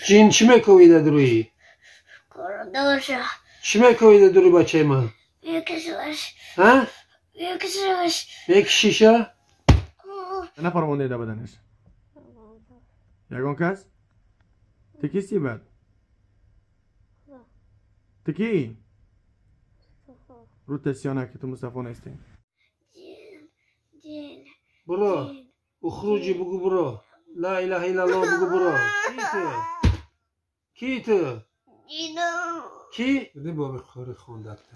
Ҷин чӣ мековида дуруи? Чӣ мековида дуруи бачаи ман? Ҳа? Мекишиша? Нафар монда да баданаш. Ягон кас? Ту кисти бад? Ту ки? Рӯ тасиёна ки ту Мустафо нестӣ. Буро. Ухруҷи бугу буро. Ла илаҳа иллаллоҳ бугу буро. Ки ту? Ки ту? Ки? Боби қори хондакта.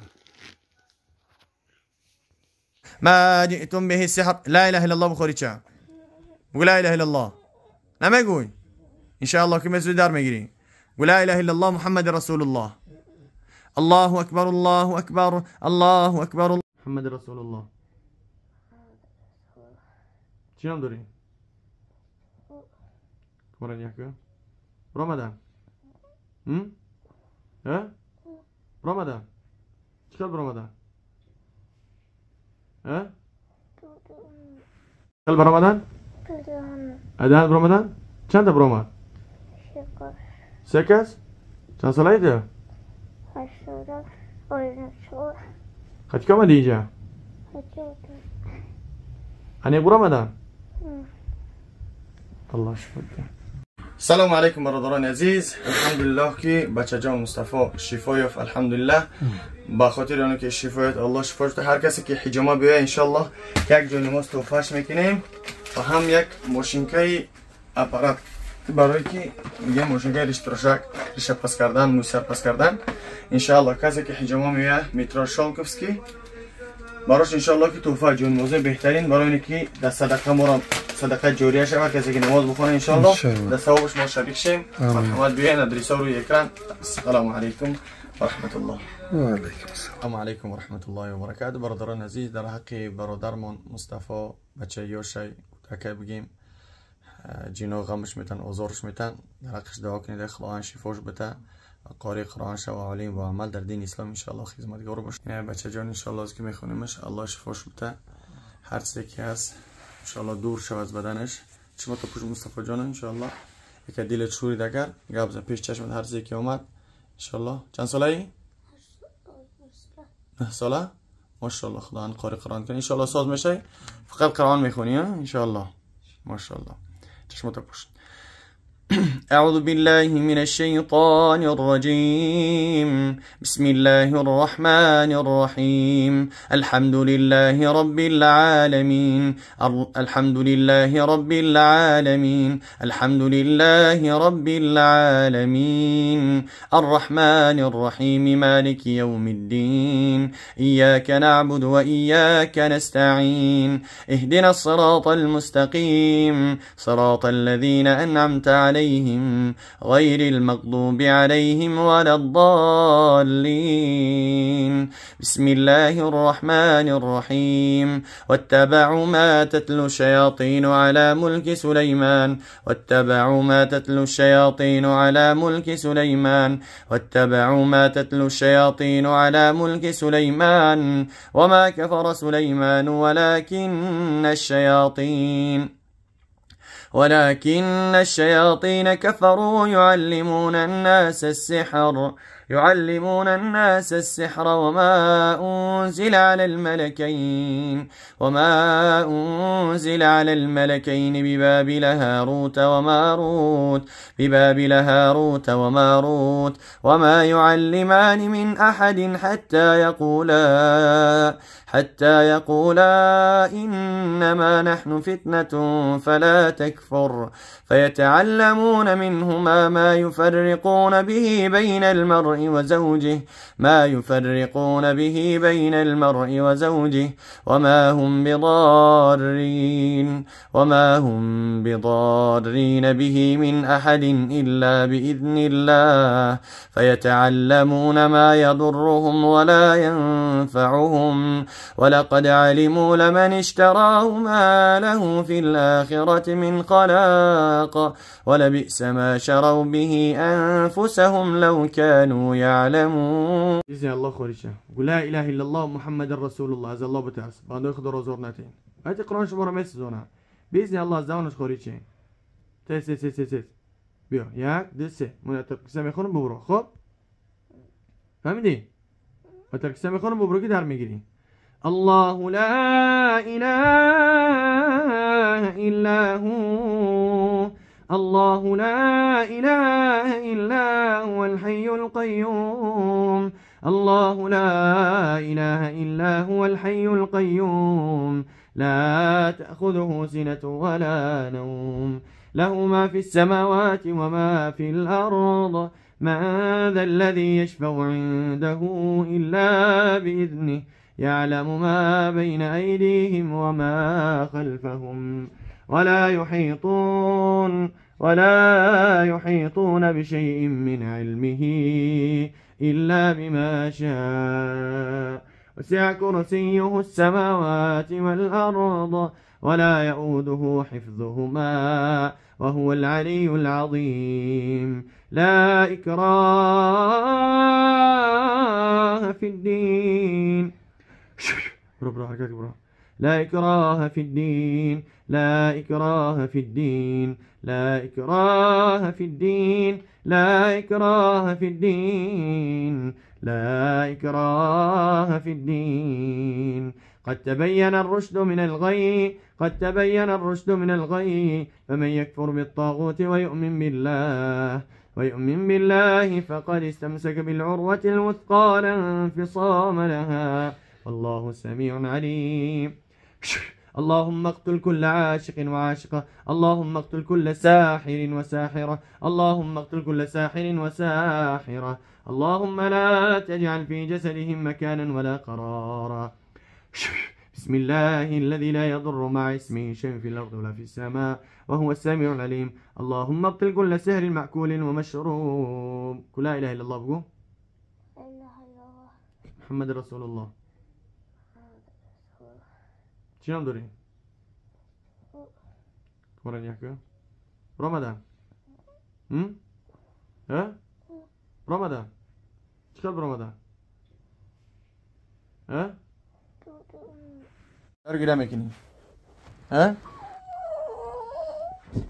ما جئتم به السحر. لا اله الا الله بخوری چه؟ بگو لا اله الا الله. نمیگوی. ان شاء الله که مسجد در میگیری. بگو لا اله الا الله محمد رسول الله. الله اکبر الله اکبر الله اکبر محمد رسول الله. چی نام داری؟ قرآن یکه؟ برآمدن؟ ها؟ برآمدن؟ چیکار برآمدن؟ ها؟ چند برآمدن؟ ادهن برآمدن؟ چند برآمد؟ سه کس؟ چند ساله ایده؟ 84. خد که آمدی اینجا؟ انیق برآمدن؟ الله شکر. سلام علیکم برادران عزیز. الحمدلله که بچه جان مصطفی شفا یافت. الحمدلله با خاطر آنکه که شفا یافت، الله شفا شده. هر کسی که حجامه بیاید انشالله یک جای نماز توفش میکنیم و هم یک ماشینکه اپارات برای که میگه ماشینکه ریش تراشک، ریش پس کردن، موی سر پس کردن. انشالله کسی که حجامه میاد میترا شالکوفسکی براش انشالله که توفه جون موزه بهترین برای اینکه در صدقه ما صدقه جاریه شود. کسی که نماز بخونه انشالله در ثوابش ما شریک شیم. مرحمت بیاین ادرسا روی اکران. السلام علیکم و رحمت الله. و علیکم السلام. السلام علیکم و رحمت الله و برکاته. برادران عزیز، در حق برادرمان مصطفی بچه یوشی کودک بگیم جینا غمش میتن، آزارش میتن، در حقش دعا کنید خداوند شفاش بده، قاری قرآن شو و عالم و عمل در دین اسلام انشالله خدمتگار باشه. بچه جان انشالله از که میخونیمش الله شفاش بده، هر چیزی که هست انشالله دور شو از بدنش. شما تا پوش مصطفی جان انشالله یک دلت شورید اگر گپ زن پیش چشمت هر چیزی که اومد انشالله. چند ساله ای؟ 9 ساله. ماشاءالله خداوند قاری قرآن کنه انشالله. ساز میشه فقط قرآن میخونی انشالله. ماشاءالله چشمت پوش. أعوذ بالله من الشيطان الرجيم. بسم الله الرحمن الرحيم. الحمد لله رب العالمين. الحمد لله رب العالمين. الحمد لله رب العالمين. الرحمن الرحيم. مالك يوم الدين. إياك نعبد وإياك نستعين. اهدنا الصراط المستقيم. صراط الذين أنعمت عليهم غير المغضوب عليهم ولا الضالين. بسم الله الرحمن الرحيم. واتبعوا ما تتلو الشياطين على ملك سليمان. واتبعوا ما تتلو الشياطين على ملك سليمان. واتبعوا ما تتلو الشياطين على ملك سليمان. وما كفر سليمان ولكن الشياطين كفروا يعلمون الناس السحر يعلمون الناس السحر وما أنزل على الملكين وما أنزل على الملكين ببابل هاروت وماروت ببابل هاروت وماروت وما يعلمان من أحد حتى يقولا إنما نحن فتنة فلا تكفر فيتعلمون منهما ما يفرقون به بين المرء وزوجه ما يفرقون به بين المرء وزوجه وما هم بضارين به من أحد إلا بإذن الله فيتعلمون ما يضرهم ولا ينفعهم ولقد علموا لمن اشتراه ما له في الآخرة من خلاق ولبئس ما شروا به أنفسهم لو كانوا يعلمون. بإذن الله خوريشة قل لا إله إلا الله محمد رسول الله از الله بترس باندوی خدا را زور نتین آیت قرآن شما را میسوزونه بإذن الله از زمانش خوريشة تس تس تس تس. بیا 1 2 3 من ترکسه میخونم ببرو. خب فهمیدی؟ ترکسه میخونم ببرو که در میگیری. الله لا اله الا هو الله لا اله الا هو الحي القيوم الله لا اله الا هو الحي القيوم لا تأخذه سنة ولا نوم له ما في السماوات وما في الأرض من ذا الذي يشفع عنده إلا بإذنه يعلم ما بين أيديهم وما خلفهم ولا يحيطون بشيء من علمه إلا بما شاء وسع كرسيه السماوات والأرض ولا يؤوده حفظهما وهو العلي العظيم. لا إكراه في الدين. لا إكراه في الدين لا إكراه في الدين لا إكراه في الدين لا إكراه في الدين لا إكراه في الدين. قد تبين الرشد من الغي قد تبين الرشد من الغي فمن يكفر بالطاغوت ويؤمن بالله فقد استمسك بالعروة الوثقى لا انفصام لها والله سميع عليم. اللهم اقتل كل عاشق وعاشقة اللهم اقتل كل ساحر وساحرة اللهم اقتل كل ساحر وساحرة اللهم لا تجعل في جسدهم مكانا ولا قرارا. بسم الله الذي لا يضر مع اسمه شيء في الأرض ولا في السماء وهو السميع العليم. اللهم ابطل كل سحر مأكول ومشروب. لا إله إلا الله بقول محمد رسول الله. چی نام داری؟ قرآن یحکه؟ رمضان. ها؟ رمضان. چقدر رمضان؟ ها؟ گیره میکنی؟ ها؟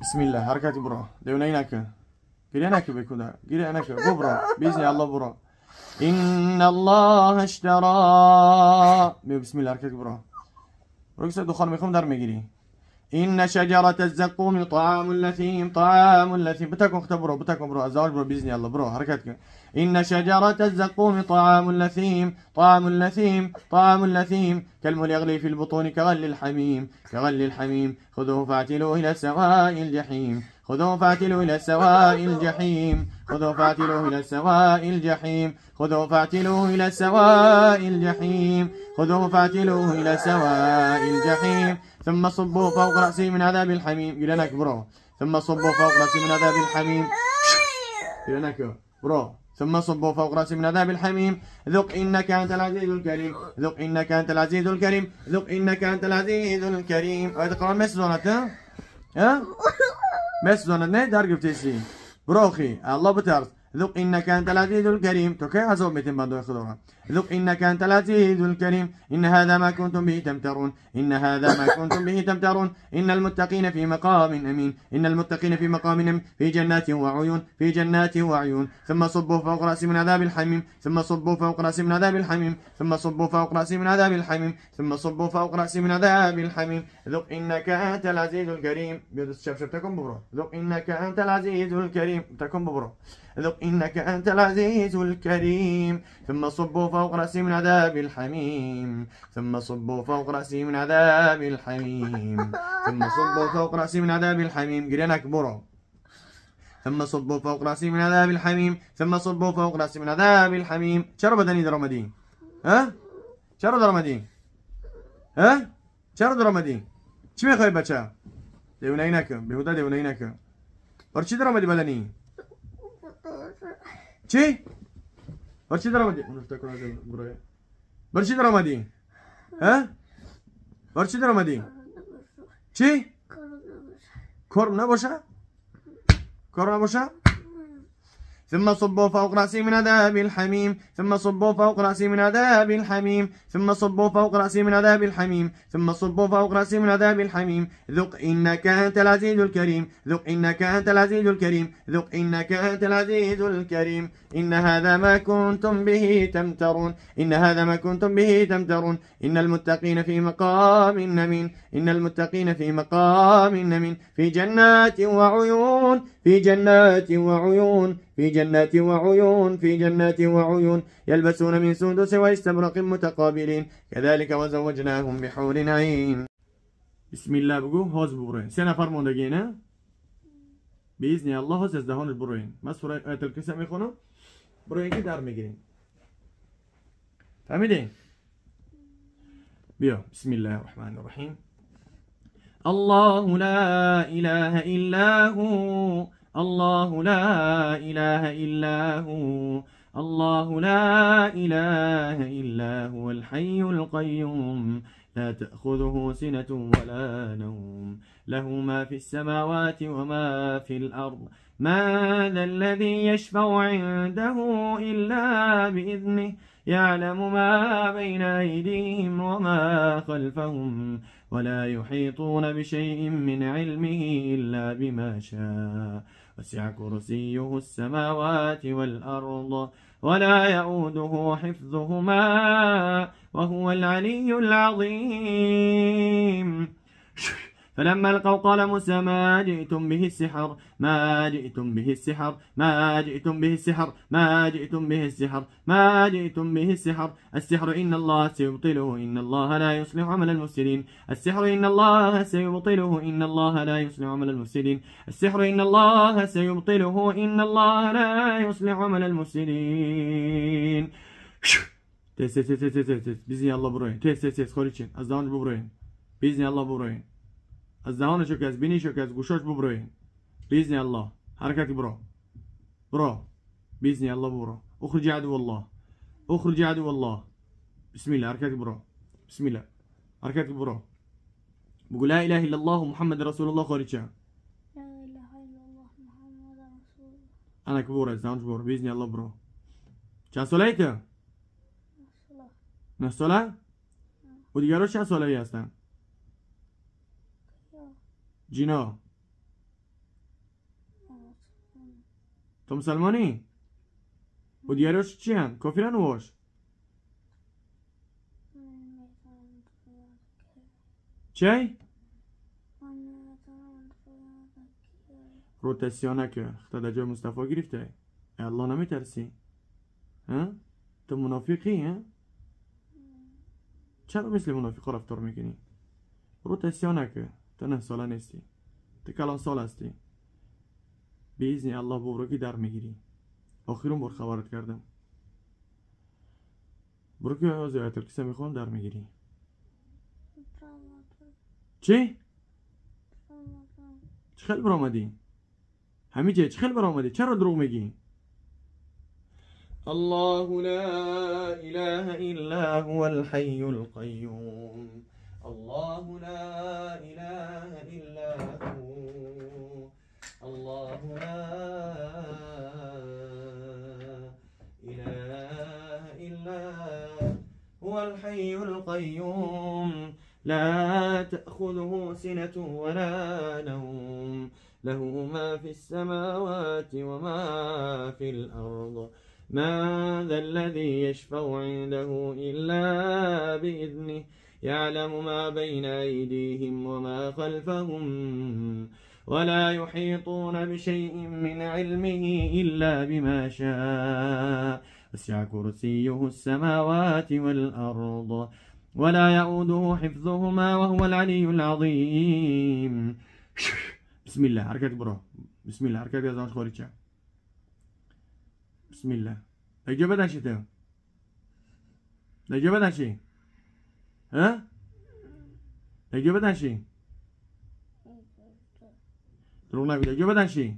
بسم الله حرکت برو دیونه نکن گیره نکن بکن گیره نکن برو باذن الله برو. ان الله اشترى. بسم الله حرکت برو برو. دخان میخوام در میگیری. إن شجرة الزقوم طعام لثيم طعام لثيم. بتاكم اختبروا بتاكم برو الزواج برو بإذن الله برو حركاتك. إن شجرة الزقوم طعام لثيم طعام لثيم طعام لثيم كالمهل يغلي في البطون كغلي الحميم كغلي الحميم. خذوه فاعتلوه إلى سواء الجحيم خذوه فاعتلوه إلى سواء الجحيم خذوه فاعتلوه إلى سواء الجحيم خذوه فاعتلوه إلى سواء الجحيم خذوه فاعتلوه إلى سواء الجحيم. ثم صبوا فوق رأسه من عذاب الحميم. إلى برو. ثم صبوا فوق رأسه من عذاب الحميم. إلى برو. ثم صبوا فوق رأسه من عذاب الحميم. ذق إنك أنت العزيز الكريم ذق إنك أنت العزيز الكريم ذق إنك أنت العزيز الكريم. هذا قرآن مسزونت ها؟ مسزونت نه در گفتیسی بروخي الله بترس. ذق إنك أنت العزيز الكريم. توكي عزوب ميتين بندو يخدوها. ذق إنك أنت العزيز الكريم. إن هذا ما كنتم به تمترون إن هذا ما كنتم به تمترون. إن المتقين في مقام أمين إن المتقين في مقام أمين في جنات وعيون في جنات وعيون. ثم صبوا فوق رأسي من عذاب الحميم ثم صبوا فوق رأسي من عذاب الحميم ثم صبوا فوق رأسي من عذاب الحميم ثم صبوا فوق رأسي من عذاب الحميم. ذق إنك أنت العزيز الكريم. بيدس شبشب تكون ببرو. ذق إنك أنت العزيز الكريم تكون ببرو. ذق إنك أنت العزيز الكريم. ثم صبوا فوق رأسي من عذاب الحميم ثم صبوا فوق رأسي من عذاب الحميم ثم صبوا فوق رأسي من عذاب الحميم. جرينك برو. ثم صبوا فوق رأسي من عذاب الحميم ثم صبوا فوق رأسي من عذاب الحميم. چرا بدنی درآمدی؟ ها؟ چرا درآمدی؟ ها؟ چرا درآمدی؟ چی میخوای بچه؟ دیوونه نکن بیهوده دیوونه نکن. بر چی درآمدی بدنی؟ چی؟ بر چی درآمدی؟ بر چی درآمدی؟ ها؟ بر چی درآمدی؟ چی؟ کار نباشه؟ کار نباشه؟ ثم صبوا فوق رأسه من عذاب الحميم ثم صبوا فوق رأسه من عذاب الحميم ثم صبوا فوق رأسه من عذاب الحميم ثم صبوا فوق رأسه من عذاب الحميم ذق إنك أنت العزيز الكريم ذق إنك أنت العزيز الكريم ذق إنك أنت العزيز الكريم إن هذا ما كنتم به تمترون إن هذا ما كنتم به تمترون إن المتقين في مقام أمين إن المتقين في مقام أمين في جنات وعيون في جنات وعيون في جنات وعيون في جنات وعيون يلبسون من سندس واستبرق متقابلين كذلك وزوجناهم بحور عين. بسم الله بگو هاز ببرین. سه نفر موندگی نه؟ باذن الله هاز از دهانش بروین. من سوره آیت الکرسی میخونم، بروین که در میگیرین. فهمیدین؟ بیا. بسم الله الرحمن الرحیم. الله لا اله الا هو الله لا إله إلا هو الله لا إله إلا هو الحي القيوم لا تأخذه سنة ولا نوم له ما في السماوات وما في الأرض ما ذا الذي يشفع عنده إلا بإذنه يعلم ما بين أيديهم وما خلفهم ولا يحيطون بشيء من علمه إلا بما شاء وسع كرسيه السماوات والأرض ولا يؤوده حفظهما وهو العلي العظيم. فلما ألقوا قال موسى ما جئتم به السحر ما جئتم به السحر ما جئتم به السحر ما جئتم به السحر ما جئتم به السحر السحر إن الله سيبطله إن الله لا يصلح عمل المفسدين السحر إن الله سيبطله إن الله لا يصلح عمل المفسدين السحر إن الله سيبطله إن الله لا يصلح عمل المفسدين. تس تس تس تس تس بإذن الله بروين. تس تس تس خارجين از دهانش ببروين بإذن الله بروين. از دهانشو که از بینیشو که از گوشاش ببروین باذن الله. حرکت برو برو باذن الله برو. اخرج عدو الله اخرج عدو الله. بسم الله حرکت برو. بسم الله حرکت برو. بقول لا اله الا الله محمد رسول الله. خارج لا اله الا الله محمد رسول الله. انا كبور از دهانش برو باذن الله برو. چند ساله ای تو؟ 9 ساله. و دیگرها چند ساله ای هستن؟ جینا تو مسلمانی؟ و دیگراش چی هن؟ کافرن واش؟ چی؟ روتاسیانه که خطا در جای مصطفی گرفته. الله نمیترسی؟ ها؟ تو منافقی ها؟ چرا مثل منافقا رفتار میکنی؟ روتاسیانه که تو 9 ساله نیستی، تو کلان سال هستی. به اذن الله برو که در میگیری. آخرون بار خبرت کردم. برو که از آیت الکرسی میخوام در میگیری. چی؟ چه خیلی برآمدی؟ همیشه چه خیلی برآمدی؟ چرا دروغ میگی؟ الله لا اله الا هو الحي القيوم الله لا إله إلا هو الله لا إله إلا هو الحي القيوم لا تأخذه سنة ولا نوم له ما في السماوات وما في الأرض ما ذا الذي يشفع عنده إلا بإذنه يعلم ما بين أيديهم وما خلفهم ولا يحيطون بشيء من علمه إلا بما شاء وسع كرسيه السماوات والأرض ولا يؤوده حفظهما وهو العلي العظيم. بسم الله حركات برو. بسم الله حركات از آنش خارج. بسم الله. اجابه نشیده. اجابه نشی. ها؟ اجابه نشی. دروغ نگو. اجابه نشی.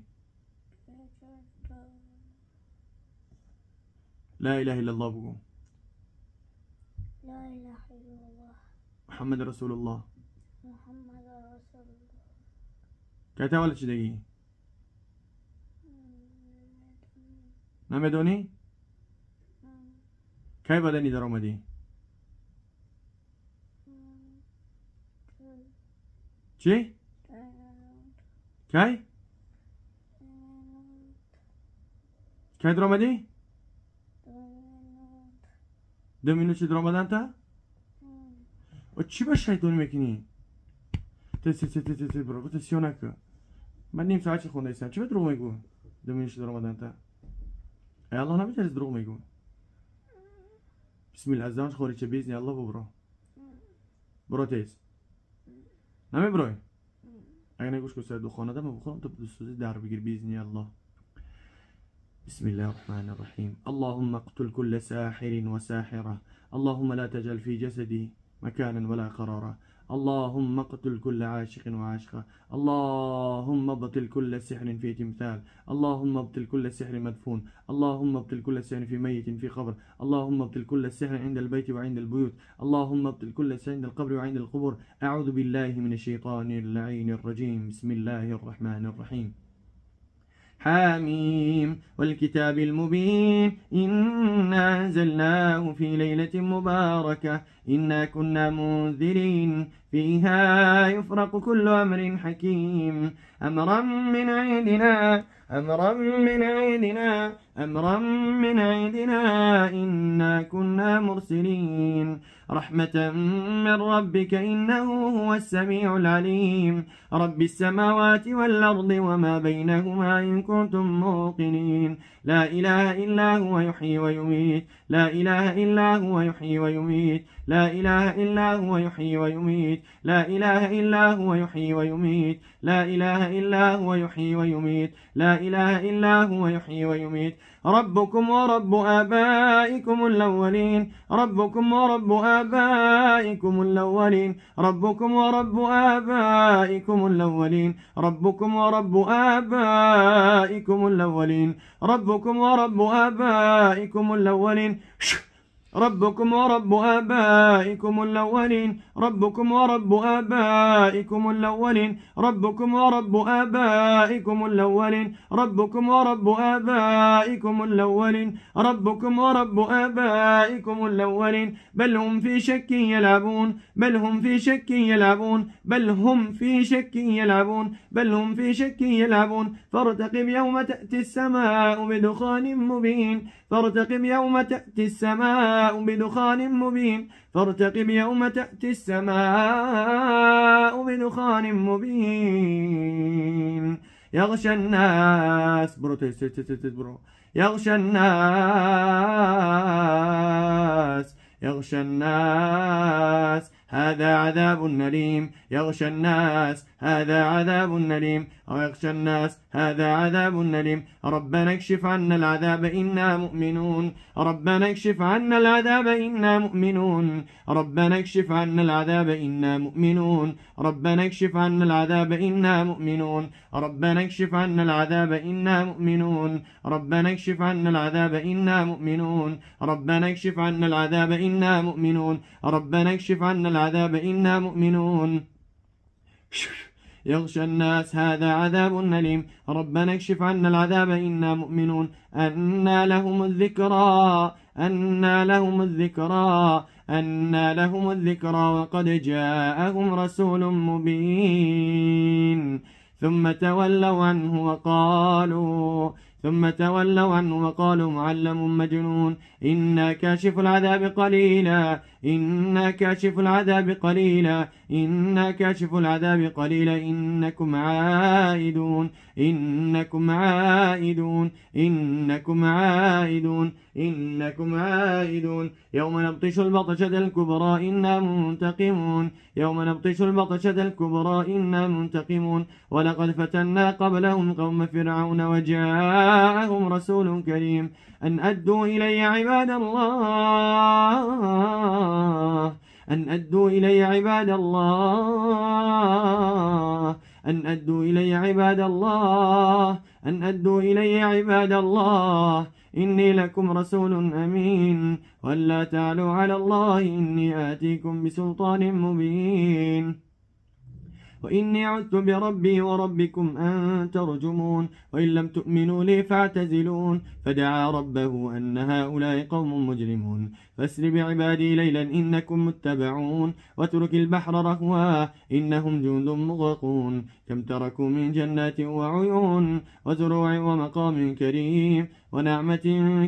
لا اله الا الله بگو. لا اله الا الله محمد رسول الله. محمد رسول الله. کی تولد شدگی؟ Намедонӣ? Кай бадани даромадӣ? Чӣ? Кай? Кай даромадӣ? 2 минут чи даромадан та? Чӣ ба шайтонӣ мекунӣ? Тез тез тез тез бро, тез сиё накун. Ман ним соат чи хонда истам. Чӣ ба дурӯғ мегӯ? 2 минут чи даромадан та? Эй Аллоҳ наметарс дурӯғ мегӯ. Бисмилла, аз даҳонаш хориҷ ша, биизни Аллоҳ бубро. Бро тез. Намеброй? Агар нагӯш кун сар духонада ман бухонам то дустӯзи дар бигир биизни Аллоҳ. بسم الله الرحمن الرحيم. اللهم اقتل كل ساحر وساحرة. اللهم لا تجعل في جسدي مكانا ولا قرارا. اللهم اقتل كل عاشق وعاشقة. اللهم ابطل كل سحر في تمثال. اللهم ابطل كل سحر مدفون. اللهم ابطل كل سحر في ميت في قبر. اللهم ابطل كل سحر عند البيت وعند البيوت. اللهم ابطل كل سحر عند القبر وعند القبور. أعوذ بالله من الشيطان اللعين الرجيم. بسم الله الرحمن الرحيم. حاميم والكتاب المبين. إنا أنزلناه في ليلة مباركة إنا كنا منذرين. فيها يفرق كل أمر حكيم. أمرا من عندنا، أمرا من عندنا، أمرا من عندنا، إنا كنا مرسلين. رحمة من ربك إنه هو السميع العليم. رب السماوات والأرض وما بينهما إن كنتم موقنين. لا إله إلا هو يحيي ويميت. لا إله إلا هو يحيي ويميت. لا إله إلا هو يحيي ويميت. لا إله إلا هو يحيي ويميت. لا إله إلا هو يحيي ويميت. لا إله إلا هو يحيي ويميت. ربكم ورب آبائكم الأولين. ربكم ورب آبائكم الأولين. ربكم ورب آبائكم الأولين. ربكم ورب آبائكم الأولين. ربكم ورب آبائكم الأولين. ربكم ورب آبائكم الأولين. ربكم ورب آبائكم الأولين. ربكم ورب آبائكم الأولين. ربكم ورب آبائكم الأولين. ربكم ورب آبائكم الأولين. بل هم في شك يلعبون. بل هم في شك يلعبون. بل هم في شك يلعبون. بل هم في شك يلعبون. فارتقب يوم تأتي السماء بدخان مبين. فارتقب يوم تأتي السماء بدخان مبين. فارتقب يوم تأتي السماء بدخان مبين. يغشى الناس برو برو. يغشى الناس، يغشى الناس، هذا عذاب أليم. يغشى الناس، هذا عذاب أليم. أو يغشى الناس، هذا عذاب أليم. ربنا اكشف عنا العذاب إنا مؤمنون. ربنا اكشف عنا العذاب إنا مؤمنون. ربنا اكشف عنا العذاب إنا مؤمنون. ربنا اكشف عنا العذاب إنا مؤمنون. ربنا اكشف عنا العذاب إنا مؤمنون. ربنا اكشف عنا العذاب إنا مؤمنون. ربنا اكشف عنا العذاب إنا مؤمنون. ربنا اكشف عنا العذاب إنا مؤمنون. يغشى الناس، هذا عذاب أليم. ربنا اكشف عنا العذاب إنا مؤمنون. أنى لهم الذكرى، أنى لهم الذكرى، أنى لهم الذكرى وقد جاءهم رسول مبين. ثم تولوا عنه وقالوا، ثم تولوا عنه وقالوا معلم مجنون. إنا كاشف العذاب قليلا، إنا كاشف العذاب قليلا، إنا كاشف العذاب قليلا، إنكم عائدون، إنكم عائدون، إنكم عائدون، إنكم عائدون. يوم نبطش البطشة الكبرى إنا منتقمون. يوم نبطش البطشة الكبرى إنا منتقمون. ولقد فتنا قبلهم قوم فرعون وجاءهم رسول كريم أن أدوا إلي عباد الله، أن أدوا إلي عباد الله، أن أدوا إلي عباد الله، أن أدوا إلي عباد الله، إني لكم رسول أمين، ولا تعلوا على الله إني آتيكم بسلطان مبين. وإني عذت بربي وربكم أن ترجمون وإن لم تؤمنوا لي فاعتزلون. فدعا ربه أن هؤلاء قوم مجرمون. فاسر بعبادي ليلا إنكم متبعون واترك البحر رهوا إنهم جند مغرقون. كم تركوا من جنات وعيون وزروع ومقام كريم ونعمة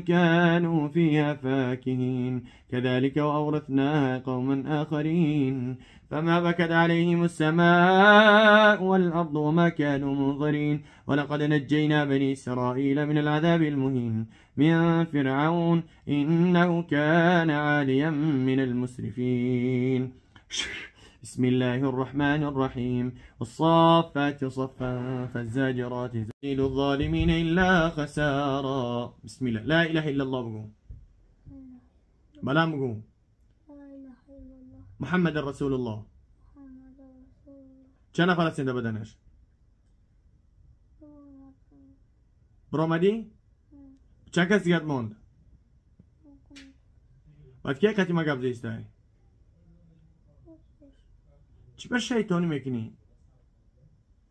كانوا فيها فاكهين. كذلك وأورثناها قوما آخرين. فما بكت عليهم السماء والأرض وما كانوا منظرين. ولقد نجينا بني إسرائيل من العذاب المهين من فرعون إنه كان عاليا من المسرفين. بسم الله الرحمن الرحيم. والصافات صفا فالزاجرات زجرا الظالمين إلا خسارا. بسم الله. لا إله إلا الله بقول بلام بقول محمد رسول الله. چند نفر هستین در بدنش؟ برآمدی؟ چند کس دیگه ماند؟ بعد کی قطعی ما گپ زیسته؟ چی بر شیطانی میکنی؟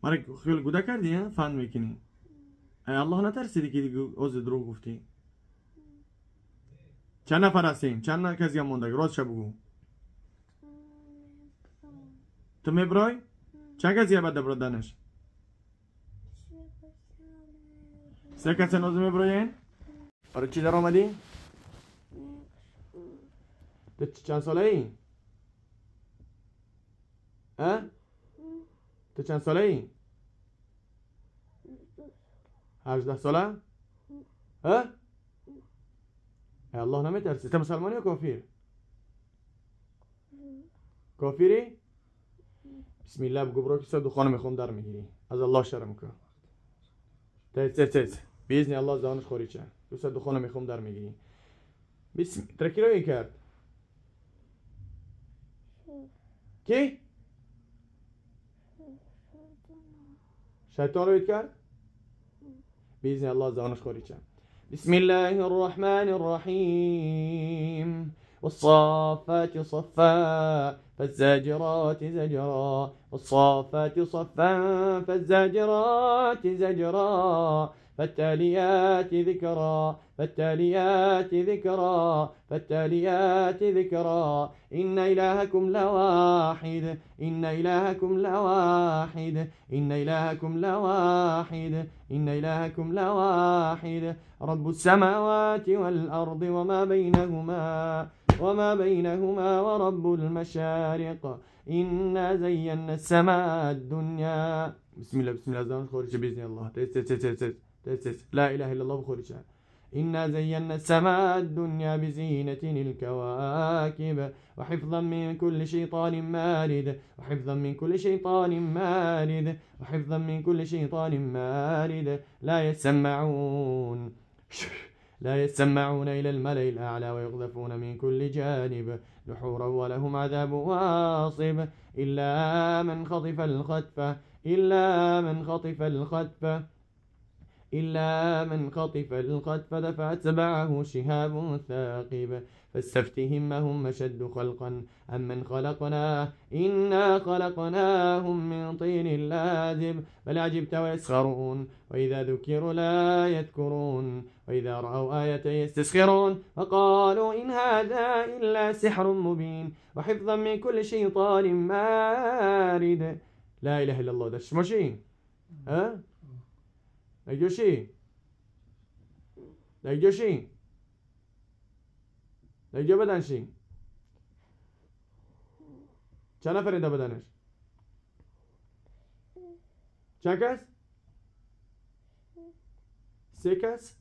مرا خیال گوده کردی ها؟ فند میکنی؟ ای الله نترسیدی که دیگه از دروغ گفتی؟ چند نفر هستین؟ چند کس دیگه مونده؟ راست شو بگو. تو میبرای؟ چند کس دیگه باید برادنش؟ سه کس هنوز میبراین؟ برای چی در آمدی؟ تو چند ساله ای؟ ها؟ تو چند ساله ای؟ 18 ساله؟ ها؟ الله نمیترسی. تو مسلمانی یا کافر؟ کافری؟ بسم الله بگو برو که دخانه میخوام در میگیری. از الله شرم کن. تیز تیز تیز. باذن الله زانش خوری چه. دو ساعت دخانه میخوام در میگیری. بسم ترکی رو کرد. کی؟ شیطان رو کرد؟ باذن الله زانش خوری چه. بسم الله الرحمن الرحیم. والصافات صفا فالزاجرات زجرا. والصافات صفا فالزاجرات زجرا. فالتاليات ذكرا فالتاليات ذكرا فالتاليات ذكرا. إن إلهكم لواحد إن إلهكم لواحد إن إلهكم لواحد إن إلهكم لواحد. رب السماوات والأرض وما بينهما وما بينهما ورب المشارق. إنا زينا السماء الدنيا. بسم الله بسم الله خارج بإذن الله. تس تس تس تس لا إله إلا الله بخارج. إنا زينا السماء الدنيا بزينة الكواكب وحفظا من كل شيطان مارد وحفظا من كل شيطان مارد وحفظا من كل شيطان مارد. لا يسمعون لا يسمعون إلى الملأ الأعلى ويقذفون من كل جانب دحورا ولهم عذاب واصب. إلا من خطف الخطفة إلا من خطف الخطفة إلا من خطف الخطفة فأتبعه شهاب ثاقب. فاستفتهم هم أشد خلقا أم من خلقنا إنا خلقناهم من طين لازب. بل عجبت ويسخرون وإذا ذكروا لا يذكرون وإذا رأوا آية يستسخرون وقالوا إن هذا إلا سحر مبين. وحفظا من كل شيطان مارد. لا إله إلا الله. ده ماشي؟ ها؟ لجوشي لجوشي لجو بدنشی چند نفر اینده بدنش؟ چند کس؟ سه کس؟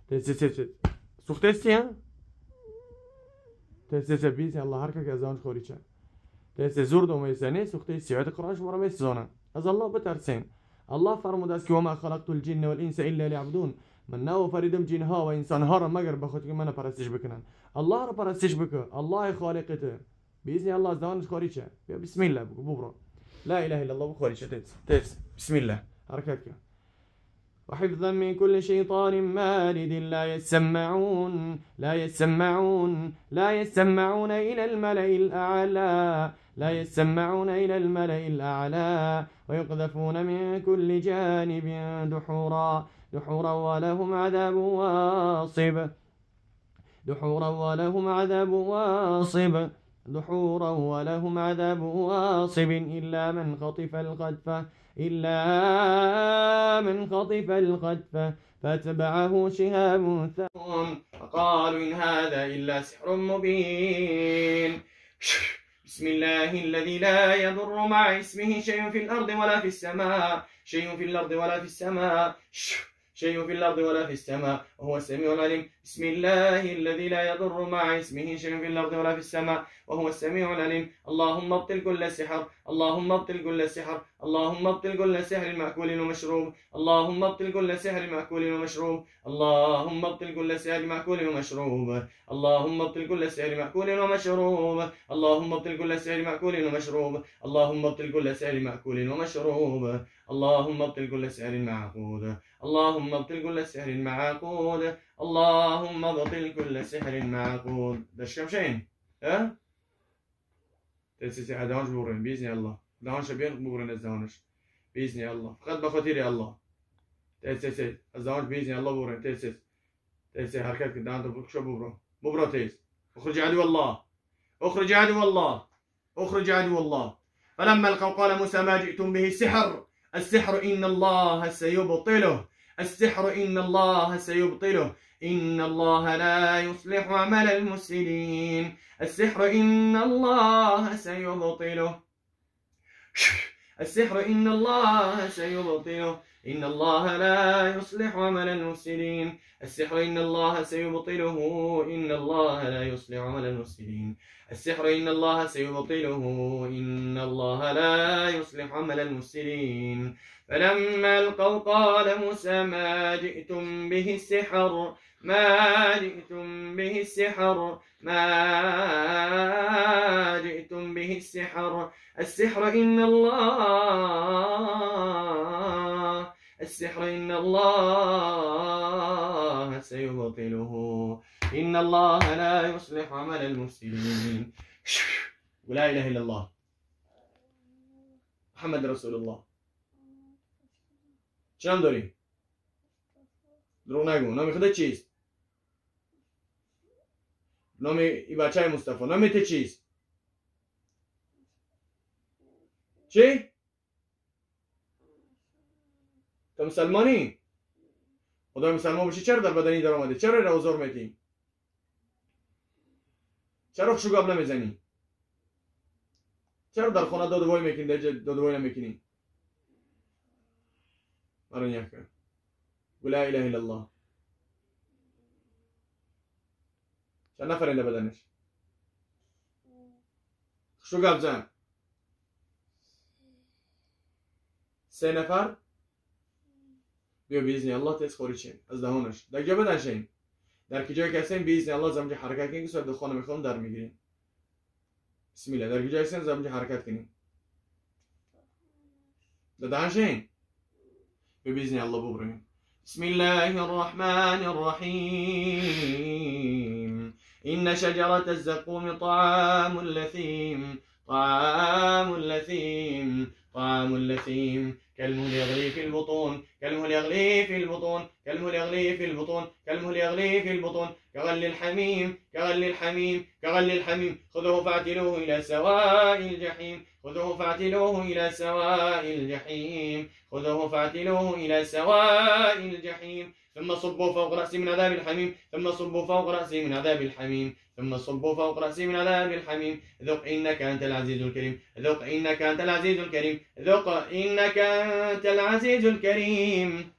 تس تس تس سوخته استی ها؟ تس تس بیز الله هر که از آن خوری چه تس زور دوم ایسانی سوخته استی عید قرآن شما را میسوزانه. از الله بترسین. الله فرموده است که وما خلقت الجن والانس الا ليعبدون. من نافریدم جن ها و انسان ها را مگر به خاطر که من پرستش بکنن. الله را پرستش بکن. الله خالقته. باذن الله از دهانش خارج شه. بیا بسم الله بگو ببرو. لا اله الا الله بخارج شه. تس تس بسم الله حرکت کن. وحفظا من كل شيطان مارد. لا يسمعون لا يسمعون لا يسمعون إلى الملأ الأعلى لا يسمعون إلى الملأ الأعلى ويقذفون من كل جانب دحورا دحورا ولهم عذاب واصب دحورا ولهم عذاب واصب دحورا ولهم عذاب واصب إلا من خطف الخطفة إلا من خطف الخطفة فاتبعه شهاب ثاقب. فقالوا إن هذا إلا سحر مبين. بسم الله الذي لا يضر مع اسمه شيء في الأرض ولا في السماء شيء في الأرض ولا في السماء شيء في الأرض ولا في السماء وهو السميع العليم. بسم الله الذي لا يضر مع اسمه شيء في الأرض ولا في السماء وهو السميع العليم. اللهم ابطل كل سحر اللهم ابطل كل سحر اللهم ابطل كل سحر مأكول ومشروب اللهم ابطل كل سحر مأكول ومشروب اللهم ابطل كل سحر مأكول ومشروب اللهم ابطل كل سحر مأكول ومشروب اللهم ابطل كل سحر مأكول ومشروب اللهم ابطل كل سحر مأكول ومشروب اللهم ابطل كل سحر معقود اللهم ابطل كل سحر معقود اللهم ابطل كل سحر معقود. دشكم شين ها تسي دهانش بورين باذن الله دهانش بين بورين از دهانش باذن الله فقط بخاطر الله تسي از دهانش باذن الله بورين تسي تسي حركات دهان بكشو ببرو ببرو تيز. اخرج عدو الله اخرج عدو الله اخرج عدو الله. فلما القوا قال موسى ما جئتم به سحر السحر إن الله سيبطله السحر إن الله سيبطله إن الله لا يصلح عمل المفسدين. السحر إن الله سيبطله السحر إن الله سيبطله إن الله لا يصلح عمل المفسدين. السحر إن الله سيبطله إن الله لا يصلح عمل المفسدين. السحر إن الله سيبطله إن الله لا يصلح عمل المفسدين. فلما ألقوا قال موسى ما جئتم به السحر ما جئتم به السحر ما جئتم به السحر السحر إن الله السحر إن الله سيبطله إن الله لا يصلح عمل المفسدين. ولا إله إلا الله محمد رسول الله. چند داری؟ دروغ نگو. نام خودت چیست؟ نام ای بچه مصطفی. نام ته چیست؟ چی؟ تو مسلمانی؟ خدای مسلمان باشی چرا در بدنی در آمده؟ چرا را آزار میدی؟ چرا خوشو گپ نمیزنی؟ چرا در خانه داد و وای میکنی؟ در داد و وای نمیکنی؟ مرا نگاه کن. لا اله الا الله. چند نفر این بدنش؟ خوشو گپ زن. 3 نفر؟ بیا باذن الله تیز خارج شیم از دهانش. در جا بدن شیم. در کجای که هستیم باذن الله زمینه حرکت کنیم که سر دخانه میخوام در میگیریم. بسم الله. در کجای هستیم زمینه حرکت کنیم. در دهان شیم. باذن الله ببریم. بسم الله الرحمن الرحیم. إن شجرة الزقوم طعام لثيم طعام لثيم طعام لثيم كالمهل يغلي في البطون كالمهل يغلي في البطون كالمهل يغلي في البطون كالمهل يغلي في البطون كغلي الحميم كغلي الحميم كغلي الحميم خذوه فاعتلوه إلى سواء الجحيم خذوه فاعتلوه إلى سواء الجحيم خذوه فاعتلوه إلى سواء الجحيم ثم صبوا فوق رأسي من عذاب الحميم ثم صبوا فوق رأسي من عذاب الحميم ثم صبوا فوق رأسي من عذاب الحميم ذق إنك أنت العزيز الكريم ذق إنك أنت العزيز الكريم ذق إنك أنت العزيز الكريم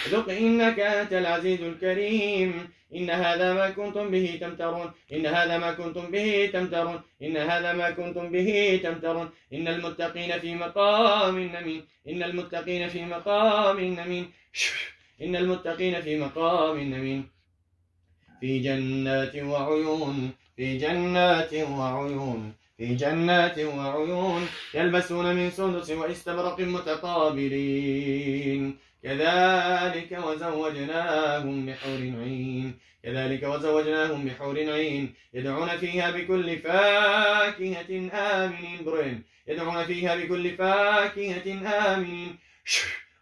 ذق إنك أنت العزيز الكريم. إن هذا ما كنتم به تمترون إن هذا ما كنتم به تمترون إن هذا ما كنتم به تمترون. إن المتقين في مقام أمين إن المتقين في مقام أمين إن المتقين في مقام أمين في جنات وعيون في جنات وعيون في جنات وعيون يلبسون من سندس واستبرق متقابلين. كذلك وزوجناهم بحور عين كذلك وزوجناهم بحور عين يدعون فيها بكل فاكهة آمنين. برين يدعون فيها بكل فاكهة آمنين.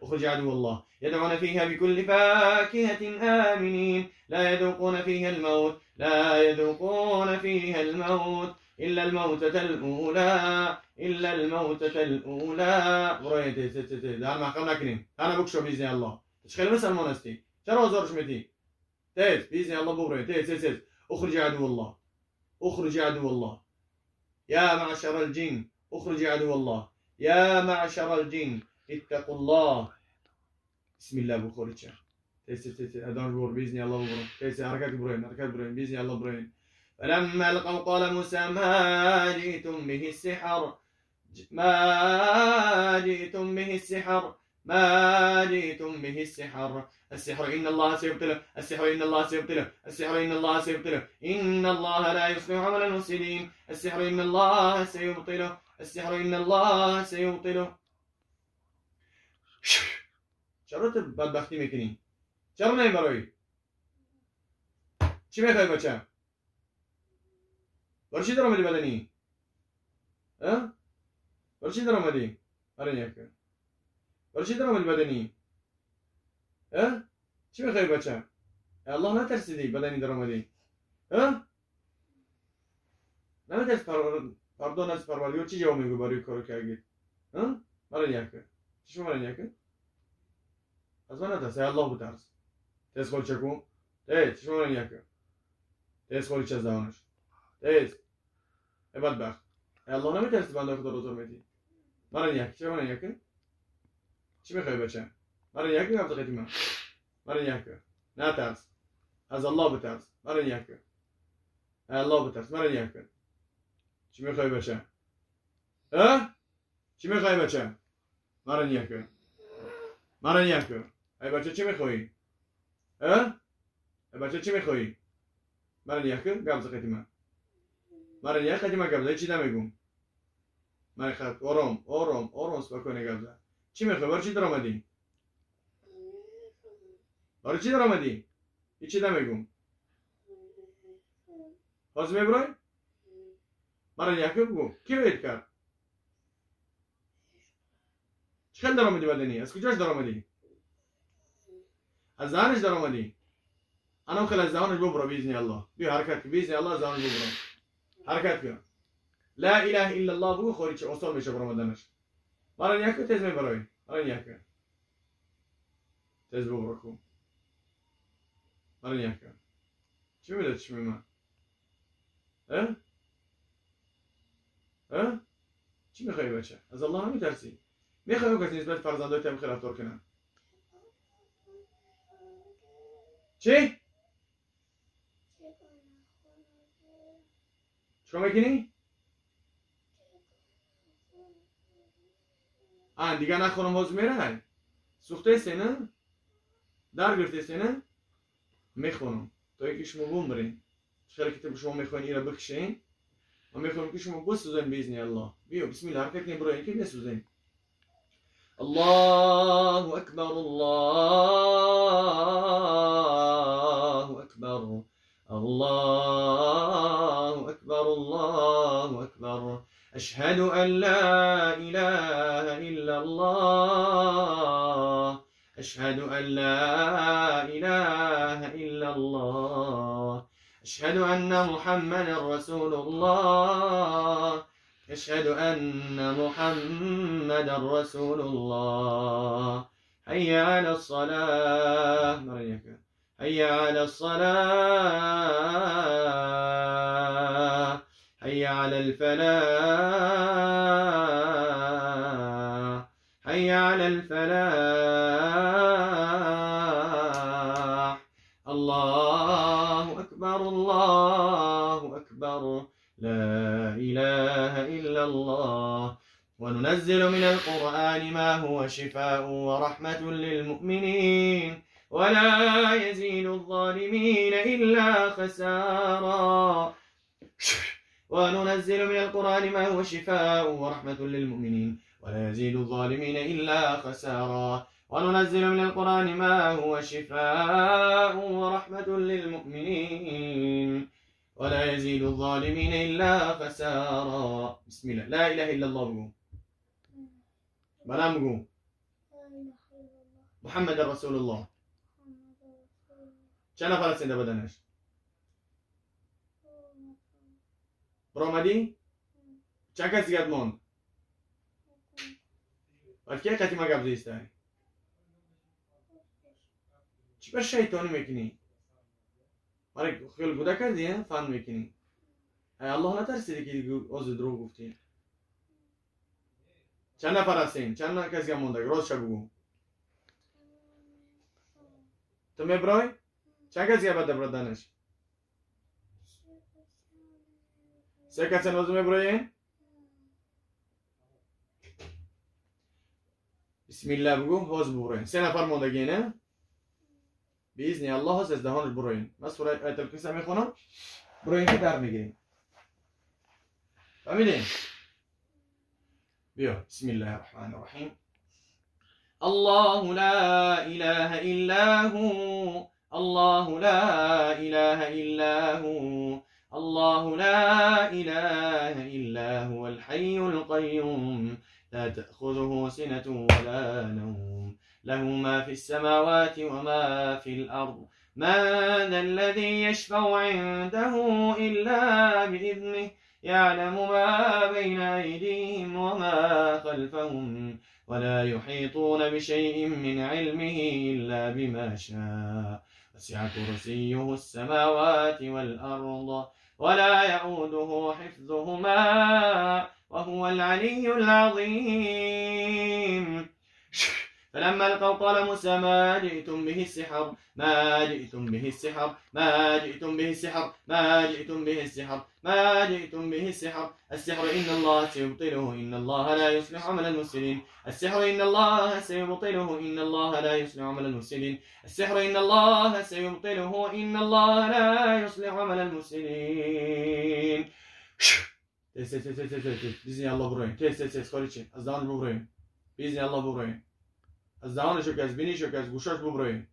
اخرج عدو الله. يدعون فيها بكل فاكهة آمنين لا يذوقون فيها الموت، لا يذوقون فيها الموت إلا الموتة الأولى، إلا الموتة الأولى. برين تي تي تي دار ما خلنا كنين أنا بكشف بإذن الله. تشخيل مسلمان استي ترى زارش متي تيز بإذن الله ببرين تيز تيز تيز. اخرج عدو الله، اخرج عدو الله يا معشر الجن، اخرج عدو الله يا معشر الجن اتقوا الله. بسم الله بخوريتش تيز تيز تيز أدان بور بإذن الله ببرين تيز حركات برين حركات برين بإذن الله برين. فلما ألقوا قال موسى ما جئتم به السحر، ما جئتم به السحر، ما جئتم به السحر، السحر إن الله سيبطله، السحر إن الله سيبطله، السحر إن الله سيبطله، إن الله لا يصلح عمل المفسدين، السحر إن الله سيبطله، السحر إن الله سيبطله. چرا تو بدبختی میکنی؟ چرا نمیبرایی؟ چی میخوای بچه؟ برای چی در آمدی بدنی؟ اه؟ برای چی در آمدی؟ آره نیکه برای چی در آمدی بدنی؟ اه؟ چی میخوای بچه؟ الله نترسیدی بدنی در آمدی؟ اه؟ نمیترس پردون از پروردگار چی جواب میگو برای کارو کردی؟ اه؟ برای نیکه چشم برای نیکه؟ از من نترس، الله بترس. تیز خود چکو تیز چشم برای نیکه تیز خود چه از دهانش تیز ای بدبخت الله نمیترسی بنده خدا رو زور میدی. برای نیکه چه برای نیکه؟ چی میخوای بچه؟ برای نیکه گفت قیتی من برای نیکه نترس، از الله بترس. برای نیکه الله بترس. برای نیکه چی میخوای بچه؟ اه؟ چی میخوای بچه؟ برای نیکه برای نیکه ای بچه چی میخوای؟ اه؟ ای بچه چی میخوای؟ برای نیکه گفت قیتی من برای نیکه قیتی من گفت چی نمیگم من خط آرام آرام آرام سپکنه گفت چی میخوای؟ برای چی در آمدی؟ برای چی در آمدی؟ هیچی نمیگم. باز میبرای؟ برای یکی بگو کی بهت کرد؟ چقدر در آمدی بدنی؟ از کجاش در آمدی؟ از دهنش در آمدی؟ انا خیلی از دهانش ببرو باذن الله. بیا حرکت کن باذن الله از دهانش ببرو. حرکت کن. لا اله الا الله بگو خوری چه آسان میشه برآمدنش. برای یکی تیز میبرای. برای یکی تیز ببرو کو. برای یکی چی میده چی من؟ اه؟ اه؟ چی میخوای بچه؟ از الله نمیترسی؟ میخوای کسی نسبت فرزندات هم خیلی رفتار کنن؟ چی؟ چیکار میکنی؟ آن دیگه نخورم باز میره سوخته است نه؟ در گرفته است نه؟ میخورم تا اینکه شما بمرین. خیلی که شما میخواین ایرا بکشین و میخوام که شما بسوزین باذن الله. بیا بسم الله حرکت کنین برای اینکه بسوزین. الله اکبر الله اکبر الله اکبر الله اکبر اشهد ان لا اله الا الله اشهد ان لا اله الا الله اشهد ان محمدا رسول الله اشهد ان محمدا رسول الله حي على الصلاه حي على الصلاه حي على الفلاح حي على الفلاح الله اكبر الله اكبر لا اله الا الله وننزل من القرآن ما هو شفاء ورحمة للمؤمنين ولا يزيد الظالمين إلا خسارا وننزل من القرآن ما هو شفاء ورحمة للمؤمنين ولا يزيد الظالمين إلا خسارا وننزل من القرآن ما هو شفاء ورحمة للمؤمنين ولا يزيد الظالمين إلا خسارا. بسم الله. لا إله إلا الله بقول. بلام بقول. محمد رسول الله. چند نفر هستین در بدنش؟ برآمدی؟ چند کس دیگه ماند؟ بعد کی قطعی ما گپ زیسته؟ چی بر شیطانی میکنی؟ برای خیلی گوده کردی فن میکنی؟ ای الله نترسیدی که از دروغ گفتی؟ چند نفر هستین؟ چند کس دیگه مونده؟ راست بگو. تو میبرای؟ چند کس دیگه باید بدنش؟ سه کس هنوز میبرای؟ بسم الله بگو هاز ببرین. سه نفر موندگی نه؟ باذن الله هاز از دهانش برین. من سوره آیت الکرسی میخونم برین که در میگیریم. فهمیدین؟ بیا. بسم الله الرحمن الرحیم. الله لا اله الا هو الله لا اله الا هو الله لا اله الا هو الحي القيوم لا تأخذه سنة ولا نوم له ما في السماوات وما في الأرض من ذا الذي يشفع عنده إلا بإذنه يعلم ما بين أيديهم وما خلفهم ولا يحيطون بشيء من علمه إلا بما شاء وسع كرسيه السماوات والأرض ولا يؤوده حفظهما وهو العلي العظيم. فلما ألقوا قال موسى ما جئتم به السحر ما جئتم به السحر ما جئتم به السحر ما جئتم به السحر ما جئتم به السحر السحر إن الله سيبطله إن الله لا يصلح عمل المفسدين السحر إن الله سيبطله إن الله لا يصلح عمل المفسدين السحر إن الله سيبطله إن الله لا يصلح عمل المفسدين. تس تس تس تس تس بإذن الله بروين. تس تس تس خارج از دهان بروين بإذن الله بروين. از دهانش که از بینیش که از گوشاش ببروین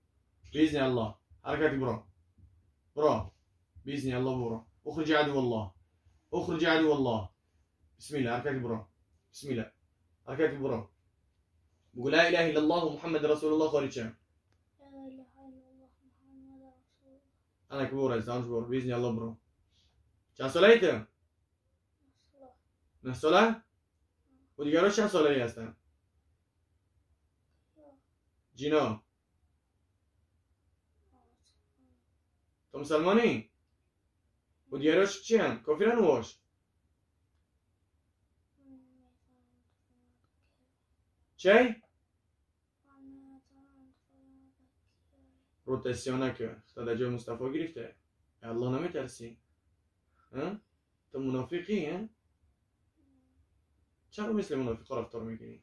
بإذن الله. حرکت برو برو بإذن الله برو. اخرج عدو الله اخرج عدو الله. بسم الله حرکت برو. بسم الله حرکت برو. بقول لا اله الا الله محمد رسول الله. خارج لا اله الا الله محمد رسول الله. انا كبر از دهانش برو بإذن الله برو. چند ساله ایت؟ 9 ساله؟ و دیگران چند ساله هستن؟ جینا تو مسلمانی؟ و دیگراش چی هن؟ کافرن واش؟ چی؟ روتاسیونه که خدا جای مصطفی گرفته. الله نمیترسی؟ تو منافقی ها؟ چرا مثل منافقا رفتار میکنی؟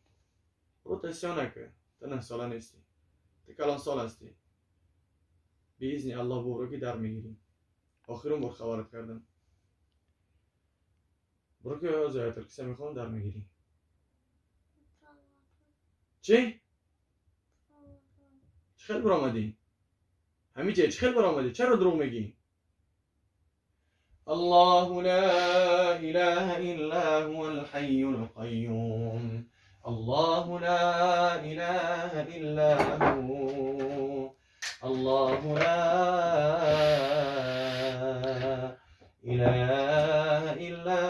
روتاسیونه که تو 9 ساله نیستی، تو کلان سال هستی. باذن الله برو که در میگیری. آخرون بار خبرت کردم. برو که از آیت الکرسی میخوام در میگیری. چی؟ چه خیلی برآمدی؟ همیشه چه خیلی برآمدی؟ چرا دروغ میگی؟ الله لا اله الا هو الحي القيوم الله لا اله الا هو الله لا اله الا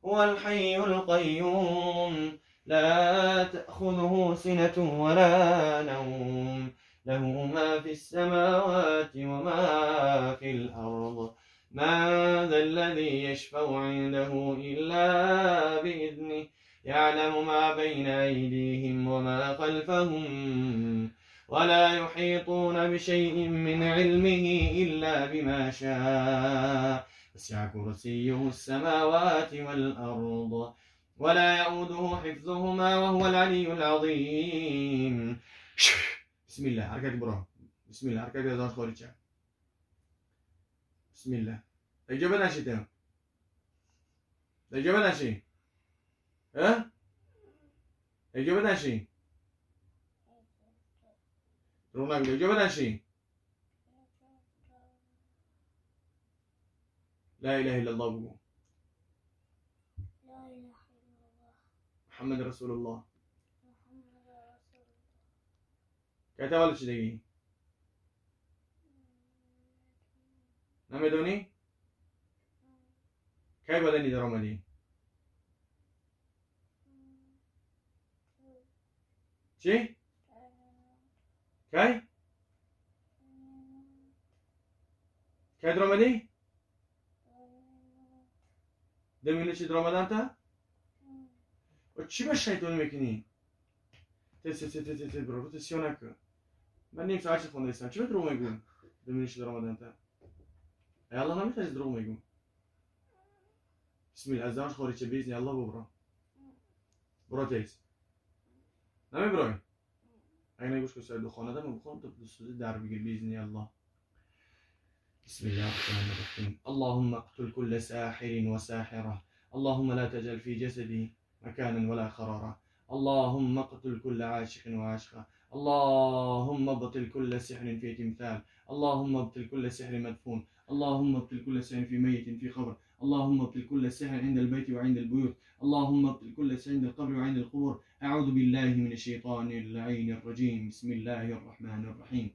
هو الحي القيوم لا تأخذه سنة ولا نوم له ما في السماوات وما في الأرض من ذا الذي يشفع عنده إلا بإذنه يعلم ما بين أيديهم وما خلفهم ولا يحيطون بشيء من علمه إلا بما شاء وسع كرسيه السماوات والأرض ولا يؤوده حفظهما وهو العلي العظيم. بسم الله حركات برا. بسم الله حركات از خارجه. بسم الله. اجابه نشیدم. اجابه نشی. ها؟ اجابه نشی. دروغ نگو کجا بدنشی؟ لا اله الا الله بگو. لا اله الا الله محمد رسول الله. محمد رسول الله. کی تولد شدگی؟ نمیدونی؟ کی بدنی در آمدی؟ چی؟ کی؟ کی در آمدی؟ 2 minute چی در آمدن تا؟ و چی به شیطان میکنی؟ تی تی تی تی تی برو تو سیاه نکن. من نیم ساعت خونده ایستم. چی به دروغ میگم؟ 2 minute در آمدن تا؟ ای الله نمیتونی دروغ میگم. بسم الله از دانش خارج شه باذن الله ببرو. برو تیز. نمیبروی؟ اگه نگوش که سر دو خانه دارم بخورم تا دوست در بگیر باذن الله. بسم الله الرحمن الرحيم. اللهم اقتل كل ساحر وساحرة. اللهم لا تجعل في جسدي مكانا ولا قرارا. اللهم اقتل كل عاشق وعاشقة. اللهم ابطل كل سحر في تمثال. اللهم ابطل كل سحر مدفون. اللهم ابطل كل سحر في ميت في قبر. اللهم ابطل كل سحر عند البيت وعند البيوت. اللهم ابطل كل سحر عند القبر وعند القبور. أعوذ بالله من الشيطان اللعين الرجيم. بسم الله الرحمن الرحيم.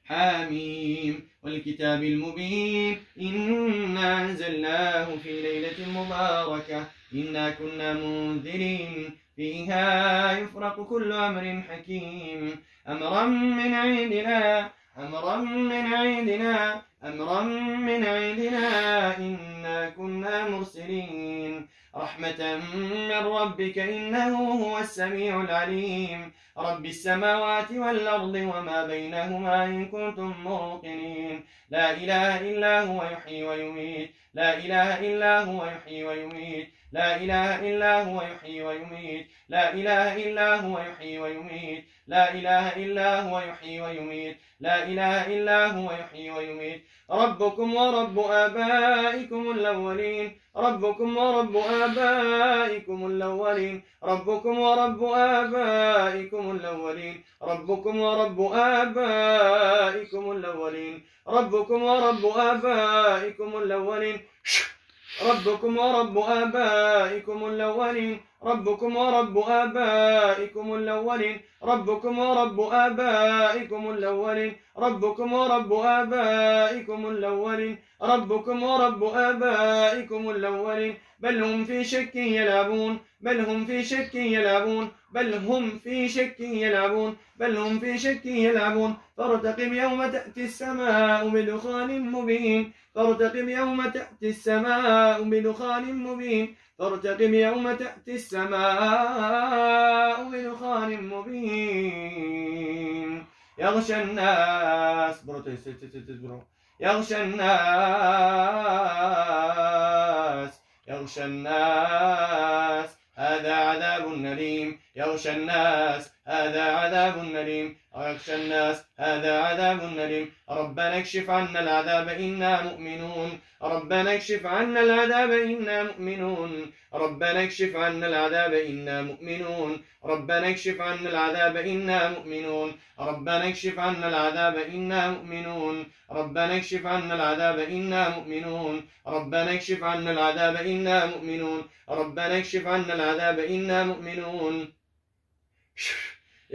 حاميم والكتاب المبين. إنا أنزلناه في ليلة مباركة إنا كنا منذرين. فيها يفرق كل أمر حكيم. أمرا من عندنا، أمرا من عندنا، أمرا من عندنا، إنا كنا مرسلين. رحمة من ربك إنه هو السميع العليم. رب السماوات والأرض وما بينهما إن كنتم موقنين. لا إله إلا هو يحيي ويميت. لا إله إلا هو يحيي ويميت. لا إله إلا هو يحيي ويميت. لا إله إلا هو يحيي ويميت. لا إله إلا هو يحيي ويميت. لا إله إلا هو يحيي ويميت. ربكم ورب آبائكم الأولين. ربكم ورب آبائكم الأولين. ربكم ورب آبائكم الأولين. ربكم ورب آبائكم الأولين. ربكم ورب آبائكم الأولين. ربكم ورب آبائكم الأولين. ربكم ورب آبائكم الأولين. ربكم ورب آبائكم الأولين. ربكم ورب آبائكم الأولين. ربكم ورب آبائكم الأولين. بل هم في شك يلعبون. بل هم في شك يلعبون. بل هم في شك يلعبون. بل هم في شك يلعبون. فارتقب يوم تأتي السماء بدخان مبين. فارتقب يوم تأتي السماء بدخان مبين. فارتقب يوم تأتي السماء بدخان مبين. يغشى الناس. برو برو. يغشى الناس. يغشى الناس. هذا عذاب أليم. يغشى الناس. هذا عذاب أليم. يغشى الناس. هذا عذاب أليم. ربنا اكشف عنا العذاب إنا مؤمنون. ربنا اكشف عنا العذاب إنا مؤمنون. ربنا اكشف عنا العذاب إنا مؤمنون. ربنا اكشف عنا العذاب إنا مؤمنون. ربنا اكشف عنا العذاب إنا مؤمنون. ربنا اكشف عنا العذاب إنا مؤمنون. ربنا اكشف عنا العذاب إنا مؤمنون. ربنا اكشف عنا العذاب إنا مؤمنون.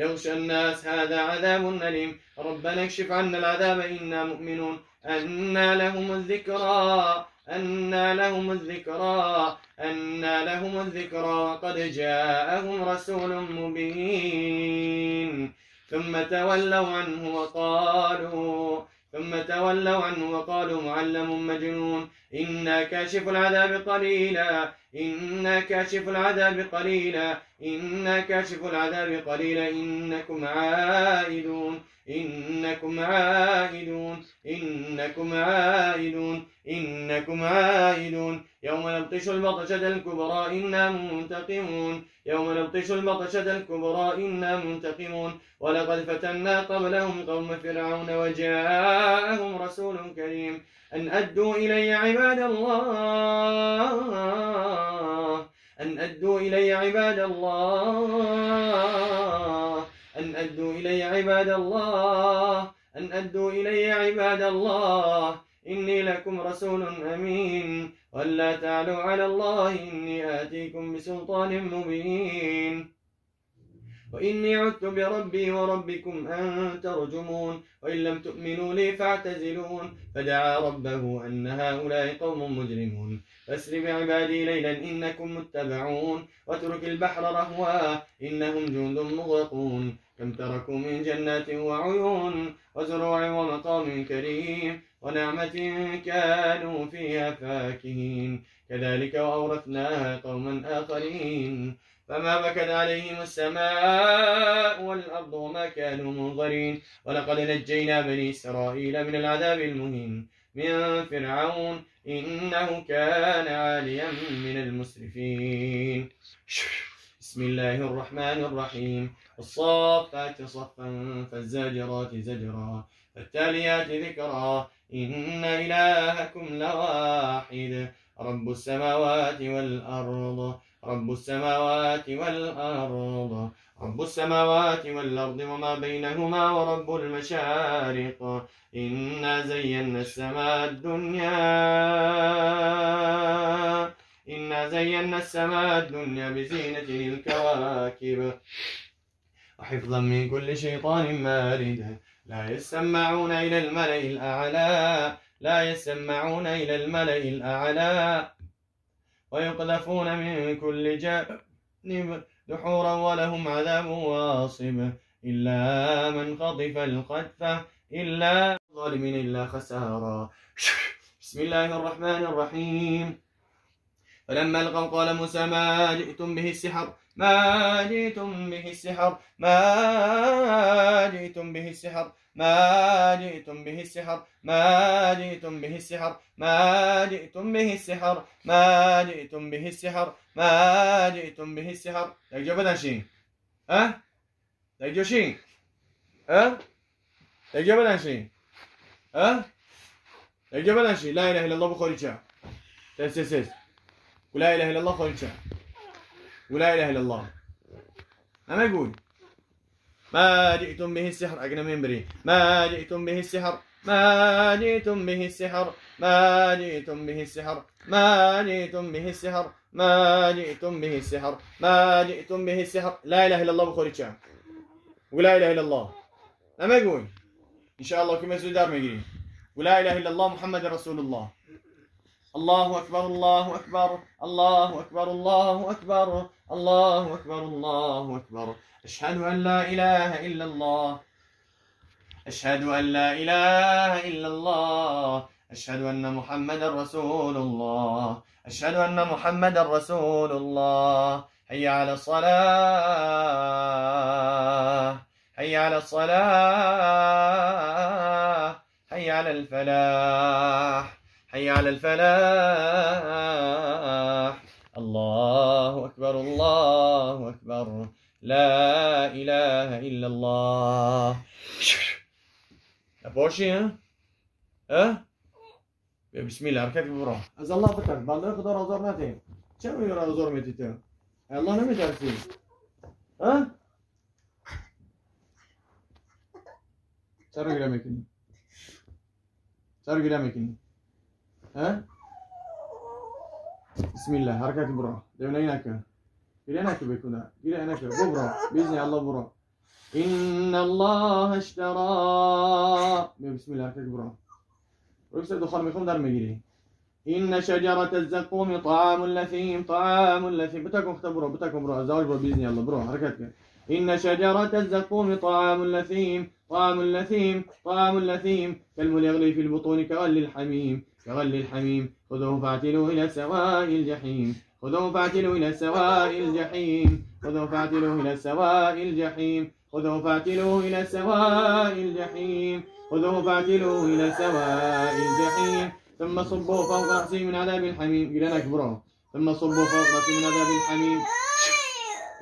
يغشى الناس. هذا عذاب أليم. ربنا اكشف عنا العذاب إنا مؤمنون. أنى لهم الذكرى. أنى لهم الذكرى. أنى لهم الذكرى وقد جاءهم رسول مبين. ثم تولوا عنه وقالوا ثم تولوا عنه وقالوا معلم مجنون. إنا كاشف العذاب قليلا. إنا كاشف العذاب قليلا. إنا كاشف العذاب قليلا. إنكم عائدون. إنكم عائدون. إنكم عائدون. إنكم عائدون. يوم نبطش البطشة الكبرى إنا منتقمون. يوم نبطش البطشة الكبرى إنا منتقمون. ولقد فتنا قبلهم قوم فرعون وجاءهم رسول كريم أن أدوا إلي عباد الله. أن أدوا إلي عباد الله. أن أدوا إلي عباد الله، أن أدوا إلي عباد الله، إني لكم رسول أمين، ولا تعلوا على الله إني آتيكم بسلطان مبين، وإني عدت بربي وربكم أن ترجمون، وإن لم تؤمنوا لي فاعتزلون. فدعا ربه أن هؤلاء قوم مجرمون. فاسر بعبادي ليلا إنكم متبعون، واترك البحر رهوا إنهم جند مغرقون. كم تركوا من جنات وعيون وزروع ومقام كريم ونعمة كانوا فيها فاكهين. كذلك وأورثناها قوما آخرين. فما بكت عليهم السماء والأرض وما كانوا منظرين. ولقد نجينا بني إسرائيل من العذاب المهين من فرعون إنه كان عاليا من المسرفين. بسم الله الرحمن الرحيم. الصافات صفا فالزاجرات زجرا فالتاليات ذكرا. إن إلهكم لواحد، رب السماوات والأرض، رب السماوات والأرض، رب السماوات والأرض وما بينهما ورب المشارق. إنا زينا السماء الدنيا، إنا زينا السماء الدنيا بزينة الكواكب وحفظا من كل شيطان مارد. لا يسمعون إلى الملأ الأعلى، لا يسمعون إلى الملأ الأعلى، ويقذفون من كل جانب دحورا ولهم عذاب واصب. إلا من خطف الخطفة، إلا الظالمين إلا خسارا. بسم الله الرحمن الرحيم. فلما ألقوا قال موسى ما جئتم به السحر، ما جئتم به السحر، ما جئتم به السحر، ما جئتم به السحر، ما جئتم به السحر، ما جئتم به السحر، ما جئتم به السحر، ما جئتم به السحر. یک جا بدن شی، ها؟ یک جا شی، ها؟ یک جا بدن شی، ها؟ یک جا بدن شی. لا اله الا الله بخوری چه؟ تس تس تس. ولا اله الا الله خوری چه؟ ولا اله الا الله. همه گوی ما جئتم به السحر، اگه نمیبری. ما جئتم به السحر، ما جئتم به السحر، ما جئتم به السحر، ما جئتم به السحر، ما جئتم به السحر، ما جئتم به السحر. لا اله الا الله بخوری چه؟ ولا اله الا الله. همه گوی ان شاء الله که مسجد در میگیری. ولا اله الا الله محمد رسول الله. الله اکبر، الله اکبر، الله اکبر، الله اکبر، الله اکبر، الله اکبر. أشهد أن لا إله إلا الله، أشهد أن لا إله إلا الله، أشهد أن محمد رسول الله، أشهد أن محمد رسول الله. حي على الصلاة، حي على الصلاة، حي على الفلاح، حي على الفلاح. الله أكبر، الله أكبر، لا اله الا الله. باشی ها؟ ها؟ بسم الله حرکت برو. از الله بترس، بنده خدا را آزار نده. چرا میگه آزار میدی تو؟ الله نمیترسی؟ ها؟ چرا گریه میکنی؟ چرا گریه میکنی؟ ها؟ بسم الله حرکت برو. دیونه نکن. گریه نکن بکنه، گریه نکن، برو باذن الله برو. ان الله اشترى. بسم الله حرکت برو. روی دخان میخوام در میگیری. ان شجرة الزقوم طعام لثيم، طعام لثيم. بتاكم خطا برو، بتاكم برو، ازواج برو باذن الله برو. حرکت کن. ان شجرة الزقوم طعام لثيم، طعام لثيم، طعام لثيم، كالمهل يغلي في البطون كغلي الحميم، كغلي الحميم. خذوه فاعتلوه الى سواء الجحيم، خذوه فاعتلوه إلى سواء الجحيم، خذوه فاعتلوه إلى سواء الجحيم، خذوه فاعتلوه إلى سواء الجحيم، خذوه فاعتلوه إلى سواء الجحيم. ثم صبوه فوق رأسه من عذاب الحميم. إلى برو. ثم صبوه فوق رأسه من عذاب الحميم.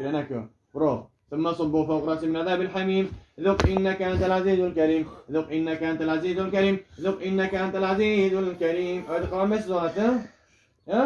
إلى برو. ثم صبوه فوق رأسه من عذاب الحميم. ذق إنك أنت العزيز الكريم، ذق إنك أنت العزيز الكريم، ذق إنك أنت العزيز الكريم. هذا مسزونة، ها؟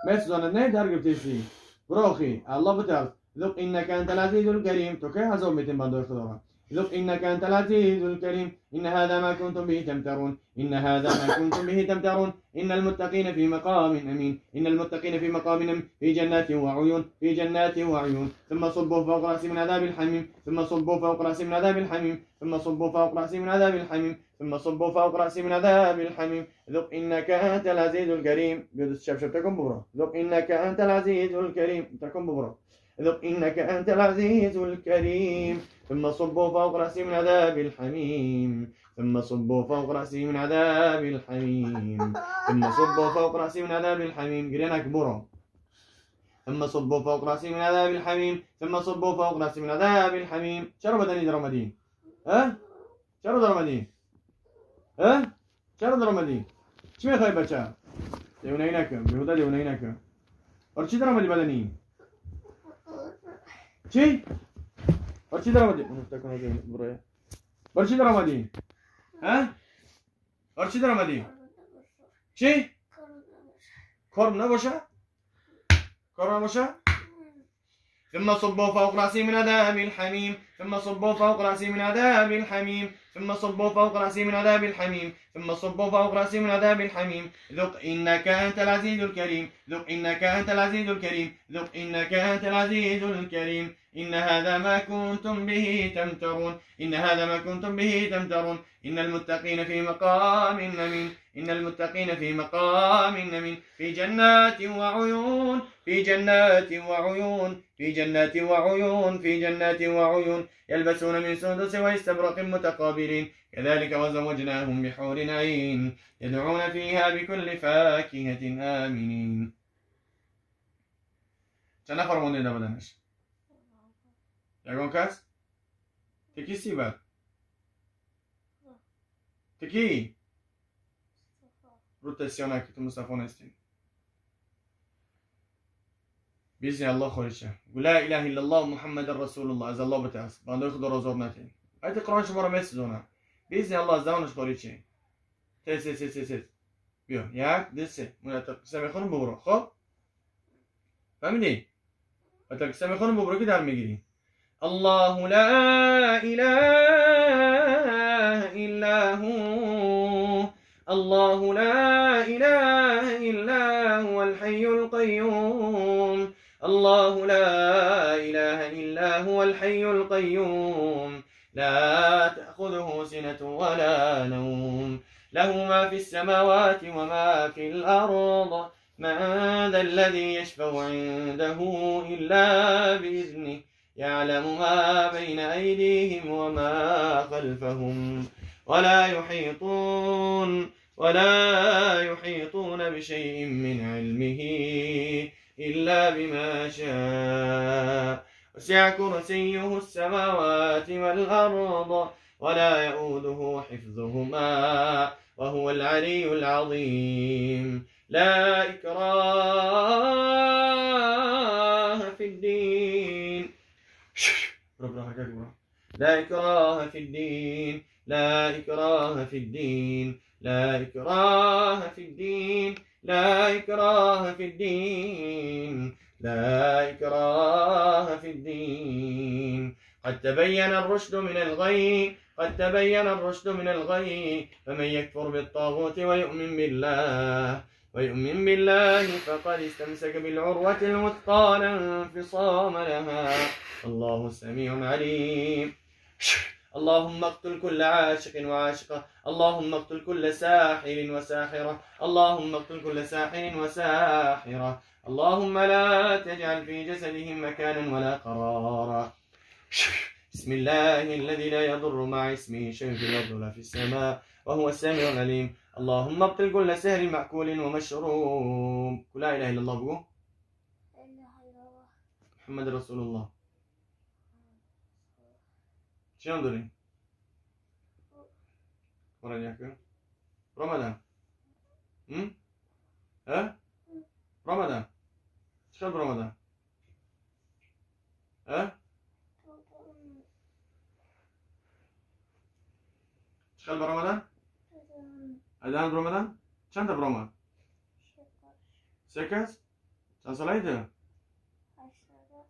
مسزونة نه در گرفتیشی. برو اخی، الله بترس. ذق إنك أنت العزيز الكريم. تو كي عذاب میتیم بنده خدا را. ذق إنك أنت العزيز الكريم. إن هذا ما كنتم به تمترون. إن هذا ما كنتم به تمترون. إن المتقين في مقام أمين. إن المتقين في مقام أمين، في جنات وعيون، في جنات وعيون. ثم صبوا فوق رأسي من عذاب الحميم. ثم صبوا فوق رأسي من عذاب الحميم. ثم صبوا فوق رأسي من عذاب الحميم. ثم صبوا فوق رأسي من عذاب الحميم. ذق إنك أنت العزيز الكريم. شب ببرا. ذق إنك أنت العزيز الكريم. تكن ببرا. ذق إنك أنت العزيز الكريم. ثم صبوا فوق رأسي من عذاب الحميم. ثم صبوا فوق رأسي من عذاب الحميم. ثم صبوا فوق رأسي من عذاب الحميم. قرينا كبرى. ثم صبوا فوق رأسي من عذاب الحميم. ثم صبوا فوق رأسي من عذاب الحميم. چرا بدنی درآمدی؟ ها؟ چرا درآمدی؟ ها؟ چرا درآمدی؟ چی میخوای بچه؟ دیوونه‌ای نکن، بیهوده دیوونه‌ای نکن. برای چی درآمدی بدنی؟ چی؟ برای چی درآمدی؟ برای چی درآمدی؟ ها؟ برای چی درآمدی؟ چی؟ کارم نباشه؟ کارم نباشه؟ ثم صبوا فوق رأسي من عذاب الحميم. ثم صبوا فوق رأسي من عذاب الحميم. ثم صبوا فوق رأسي من عذاب الحميم. ثم صبوا فوق رأسي من عذاب الحميم. ذق إنك أنت العزيز الكريم. ذق إنك أنت العزيز الكريم. ذق إنك أنت العزيز الكريم. إن هذا ما كنتم به تمترون. إن هذا ما كنتم به تمترون. إن المتقين في مقام أمين. إن المتقين في مقام أمين، في جنات وعيون، في جنات وعيون، في جنات وعيون، في جنات وعيون. يلبسون من سندس واستبرق متقابلين. كذلك وزوجناهم بحور عين يدعون فيها بكل فاكهة آمنين. چند نفر مونده در بدنش؟ یگان کس؟ تکی سی بر؟ تکی؟ رو تسیانه که تو مصطفی نیستی. باذن الله خارج شه. لا اله الا الله محمد رسول الله. از الله بترس. بنده خدا را عذاب نتین. آیت قرآن شما رو میسوزونه. باذن الله از دهانش خارج شه. سه سه سه سه سه. بیا یک دو سه. من سه میخونم ببرو. خب؟ فهمیدی؟ تا سه میخونم ببرو که در میگیری. الله لا اله الا هو. الله لا إله إلا هو الحي القيوم. الله لا إله إلا هو الحي القيوم. لا تأخذه سنة ولا نوم. له ما في السماوات وما في الأرض. من ذا الذي يشفع عنده إلا بإذنه. يعلم ما بين أيديهم وما خلفهم. ولا يحيطون بشيء من علمه إلا بما شاء. وسع كرسيه السماوات والأرض ولا يؤوده حفظهما وهو العلي العظيم. لا إكراه في الدين. لا إكراه في الدين. لا إكراه في الدين. لا إكراه في الدين. لا إكراه في الدين. لا إكراه في الدين. قد تبين الرشد من الغي. قد تبين الرشد من الغي. فمن يكفر بالطاغوت ويؤمن بالله فقد استمسك بالعروة الوثقى لا انفصام لها. الله سميع عليم. اللهم اقتل كل عاشق وعاشقة. اللهم اقتل كل ساحر وساحرة. اللهم اقتل كل ساحر وساحرة. اللهم لا تجعل في جسدهم مكانا ولا قرارا. بسم الله الذي لا يضر مع اسمه شيء في الأرض ولا في السماء وهو السميع العليم. اللهم ابطل كل سحر مأكول ومشروب. لا إله إلا الله بقول محمد رسول الله. چی هم داری؟ رمضان. ها؟ رمضان چقدر رمضان؟ ها؟ چقدر رمضان؟ الان رمضان؟ چند تا رمضان؟ سه کس؟ چند ساله ایده؟ 8 ساله.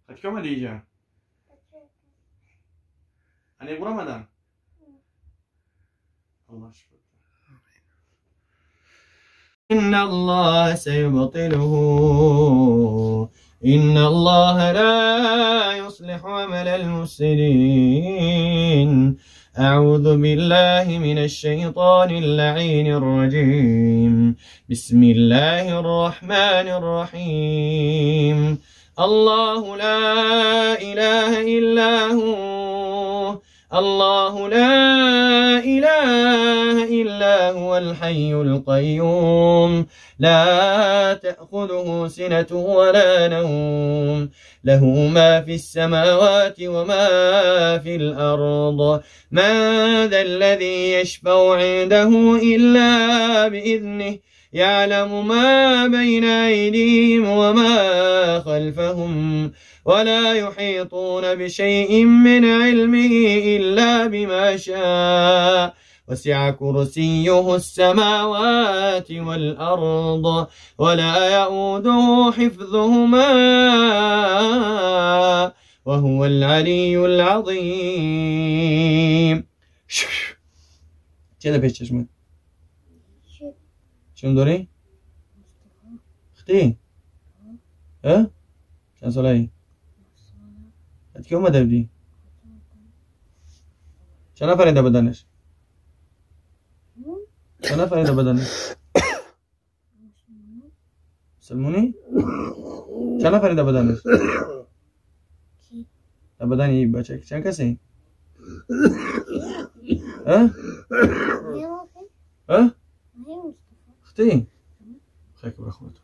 خد كم دیجا انا برا مدام الله شفاك. إن الله سيبطله إن الله لا يصلح عمل المفسدين. أعوذ بالله من الشيطان اللعين الرجيم. بسم الله الرحمن الرحيم. الله لا إله إلا هو الله لا إله إلا هو الحي القيوم لا تأخذه سنة ولا نوم له ما في السماوات وما في الأرض من ذا الذي يشفع عنده إلا بإذنه يعلم ما بين أيديهم وما خلفهم ولا يحيطون بشيء من علمه إلا بما شاء وسع كرسيه السماوات والأرض ولا يؤوده حفظهما وهو العلي العظيم. چه پیش چشمت؟ چون داری؟ اختی؟ اه؟ چند ساله ای؟ از کی اومده بودی؟ چند نفر اینده بدنش؟ چند نفر اینده بدنش؟ مسلمونی؟ چند نفر اینده بدنش؟ در بدن این بچه چند کسی؟ اه؟ اه؟ اختي خيك برخوته.